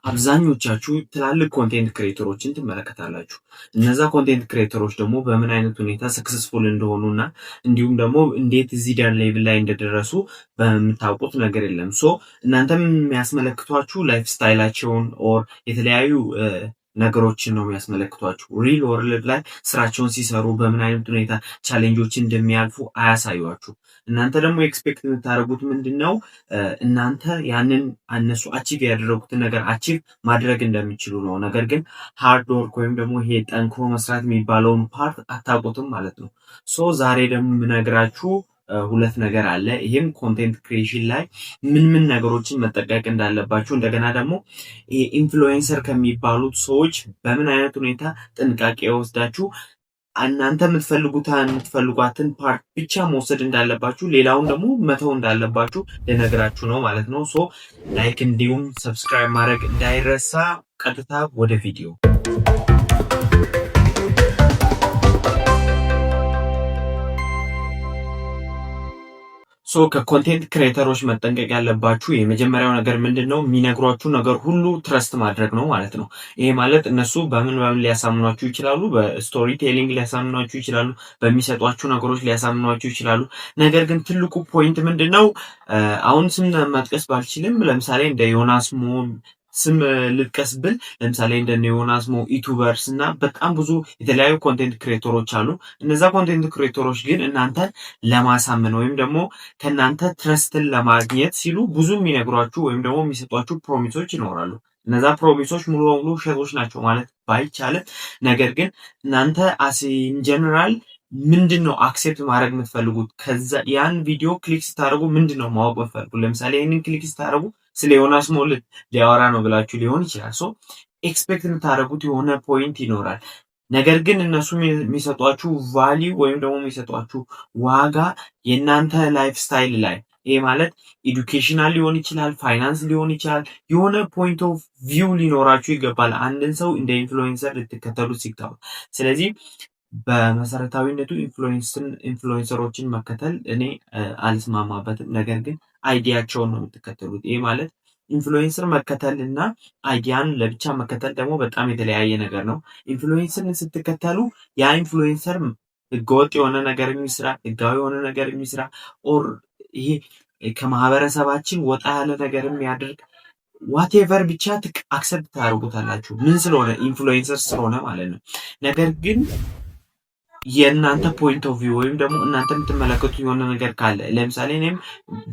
አብዛኞቻችሁ ትላልቅ content creator ኦችን ትመለከታላችሁ። እነዛ content creator ኦች ደግሞ በምን አይነት ሁኔታ successful እንደሆኑና እንዲሁም ደግሞ እንዴት እዚህ ዳር level ላይ እንደደረሱ በምታውቁት ነገር የለም። So እናንተም የሚያስመለክቷችሁ lifestyle ኣቸውን or የተለያዩ ነገሮችን ነው የሚያስመለክቷችሁ። Real world ላይ ስራቸውን ሲሰሩ በምን አይነት ሁኔታ challenge ኦችን እንደሚያልፉ አያሳዩአችሁ። እናንተ ደግሞ expect የምታደርጉት ምንድን ነው? እናንተ ያንን እነሱ achieve ያደረጉትን ነገር achieve ማድረግ እንደሚችሉ ነው። ነገር ግን hard work ወይም ደግሞ ይሄ ጠንክሮ መስራት የሚባለውን part አታውቁትም ማለት ነው። So ዛሬ ደግሞ የምነግራችሁ ሁለት ነገር አለ። ይህም content creation ላይ ምን ምን ነገሮችን መጠንቀቅ እንዳለባችሁ፣ እንደገና ደግሞ influencer ከሚባሉት ሰዎች በምን አይነት ሁኔታ ጥንቃቄ ወስዳችሁ እናንተ የምትፈልጓትን part ብቻ መውሰድ እንዳለባችሁ፣ ሌላውን ደግሞ መተው እንዳለባችሁ ልነግራችሁ ነው ማለት ነው። So like እንዲሁም subscribe ማድረግ እንዳይረሳ። ቀጥታ ወደ ቪዲዮ። So ከ content creator ኦች መጠንቀቅ ያለባችሁ የመጀመሪያው ነገር ምንድን ነው? የሚነግሯችሁ ነገር ሁሉ trust ማድረግ ነው ማለት ነው። ይሄ ማለት እነሱ በምን በምን ሊያሳምኗችሁ ይችላሉ? በ storytelling ሊያሳምኗችሁ ይችላሉ። በሚሰጧችሁ ነገሮች ሊያሳምኗችሁ ይችላሉ። ነገር ግን ትልቁ point ምንድን ነው? አሁን ስም መጥቀስ ባልችልም ለምሳሌ እንደ ዮናስ ሞ ስም ልጥቀስ ብል ለምሳሌ እንደ ዮናስ ሞ YouTubers እና በጣም ብዙ የተለያዩ content creator ኦች አሉ። እነዛ content creator ኦች ግን እናንተን ለማሳመን ወይም ደግሞ ከእናንተ trust ን ለማግኘት ሲሉ ብዙ የሚነግሯችሁ ወይም ደግሞ የሚሰጧችሁ promise ኦች ይኖራሉ። እነዛ promise ኦች ሙሉ በሙሉ ውሸቶች ናቸው ማለት ባይቻልም፣ ነገር ግን እናንተ as in general ምንድን ነው accept ማድረግ የምትፈልጉት? ከዛ ያን ቪዲዮ click ስታደርጉ ምንድን ነው ማወቅ የምትፈልጉት? ለምሳሌ ይህንን click ስታደርጉ ስለ ዮናስ ሞ ሊያወራ ነው ብላችሁ ሊሆን ይችላል። So expect የምታደርጉት የሆነ point ይኖራል። ነገር ግን እነሱ የሚሰጧችሁ value ወይም ደግሞ የሚሰጧችሁ ዋጋ የእናንተ lifestyle ላይ፣ ይሄ ማለት educational ሊሆን ይችላል፣ ፋይናንስ ሊሆን ይችላል። የሆነ point of view ሊኖራችሁ ይገባል አንድን ሰው እንደ influencer ልትከተሉ ሲገባ። ስለዚህ በመሰረታዊነቱ influencer ኦችን መከተል እኔ አልስማማበትም። ነገር ግን idea ኣቸውን ነው የምትከተሉት። ይህ ማለት influencer መከተል እና idea ን ለብቻ መከተል ደግሞ በጣም የተለያየ ነገር ነው። Influencer ን ስትከተሉ ያ influencer ህገወጥ የሆነ ነገር የሚስራ፣ ህጋዊ የሆነ ነገር የሚስራ or ይሄ ከማህበረሰባችን ወጣ ያለ ነገር የሚያደርግ whatever ብቻ accept ታደርጉታላችሁ። ምን ስለሆነ? Influencer ስለሆነ ማለት ነው። ነገር ግን የእናንተ point of view ወይም ደግሞ እናንተ የምትመለከቱት የሆነ ነገር ካለ፣ ለምሳሌ እኔም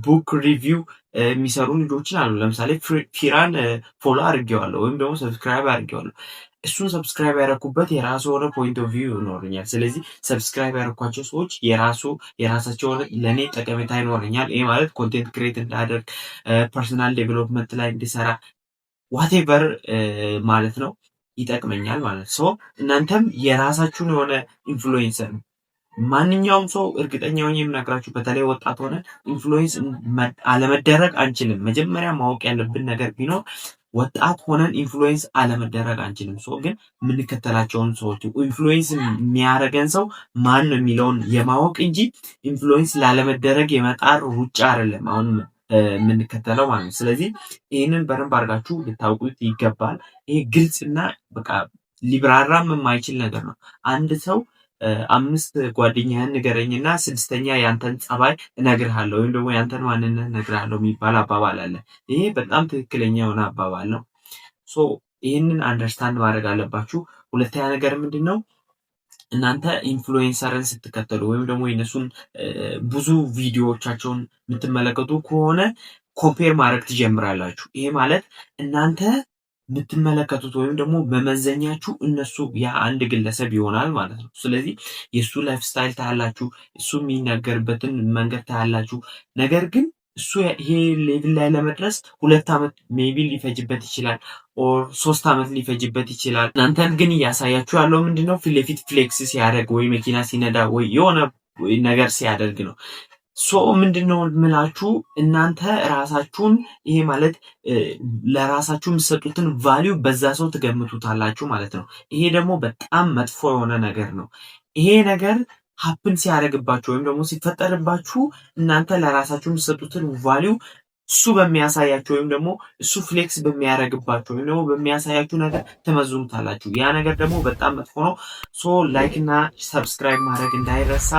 book review የሚሰሩ ልጆችን አሉ። ለምሳሌ ፊራን follow አድርጌዋለሁ ወይም ደግሞ subscribe አድርጌዋለሁ። እሱን subscribe ያደረኩበት የራሱ የሆነ point of view ይኖረኛል። ስለዚህ subscribe ያደረኳቸው ሰዎች የራሳቸው የሆነ ለእኔ ጠቀሜታ ይኖረኛል። ይሄ ማለት content create እንዳደርግ፣ personal development ላይ እንዲሰራ whatever ማለት ነው፣ ይጠቅመኛል ማለት ነው። እናንተም የራሳችሁን የሆነ influencer፣ ማንኛውም ሰው፣ እርግጠኛ ሆኜ የምነግራችሁ በተለይ ወጣት ሆነ influence አለመደረግ አንችልም። መጀመሪያ ማወቅ ያለብን ነገር ቢኖር ወጣት ሆነን influence አለመደረግ አንችልም። So ግን የምንከተላቸውን ሰዎች፣ influence የሚያደርገን ሰው ማን ነው የሚለውን የማወቅ እንጂ influence ላለመደረግ የመጣር ሩጫ አይደለም አሁን የምንከተለው ማለት ነው። ስለዚህ ይህንን በደንብ አድርጋችሁ ልታውቁት ይገባል። ይሄ ግልጽና በቃ ሊብራራም የማይችል ነገር ነው። አንድ ሰው አምስት ጓደኛህን ንገረኝና ስድስተኛ ያንተን ጸባይ እነግርሃለሁ ወይም ደግሞ ያንተን ማንነት እነግርሃለሁ የሚባል አባባል አለ። ይሄ በጣም ትክክለኛ የሆነ አባባል ነው። So ይህንን understand ማድረግ አለባችሁ። ሁለተኛ ነገር ምንድን ነው? እናንተ influencer ን ስትከተሉ ወይም ደግሞ የነሱን ብዙ ቪዲዮዎቻቸውን የምትመለከቱ ከሆነ compare ማድረግ ትጀምራላችሁ። ይሄ ማለት እናንተ የምትመለከቱት ወይም ደግሞ መመዘኛችሁ እነሱ ያ አንድ ግለሰብ ይሆናል ማለት ነው። ስለዚህ የእሱ lifestyle ታያላችሁ፣ እሱ የሚናገርበትን መንገድ ታያላችሁ። ነገር ግን እሱ ይሄ level ላይ ለመድረስ 2 ዓመት maybe ሊፈጅበት ይችላል፣ or 3 ዓመት ሊፈጅበት ይችላል። እናንተን ግን እያሳያችሁ ያለው ምንድነው? ፊት ለፊት flex ሲያደርግ ወይ መኪና ሲነዳ ወይ የሆነ ነገር ሲያደርግ ነው። So ምንድነው ምላችሁ፣ እናንተ ራሳችሁን፣ ይሄ ማለት ለራሳችሁ የምትሰጡትን value በዛ ሰው ትገምቱታላችሁ ማለት ነው። ይሄ ደግሞ በጣም መጥፎ የሆነ ነገር ነው። ይሄ ነገር happen ሲያደርግባችሁ ወይም ደግሞ ሲፈጠርባችሁ እናንተ ለራሳችሁ የምትሰጡትን value እሱ በሚያሳያችሁ ወይም ደግሞ እሱ flex በሚያደርግባችሁ ወይም ደግሞ በሚያሳያችሁ ነገር ትመዝኑታላችሁ። ያ ነገር ደግሞ በጣም መጥፎ ነው። So like እና subscribe ማድረግ እንዳይረሳ።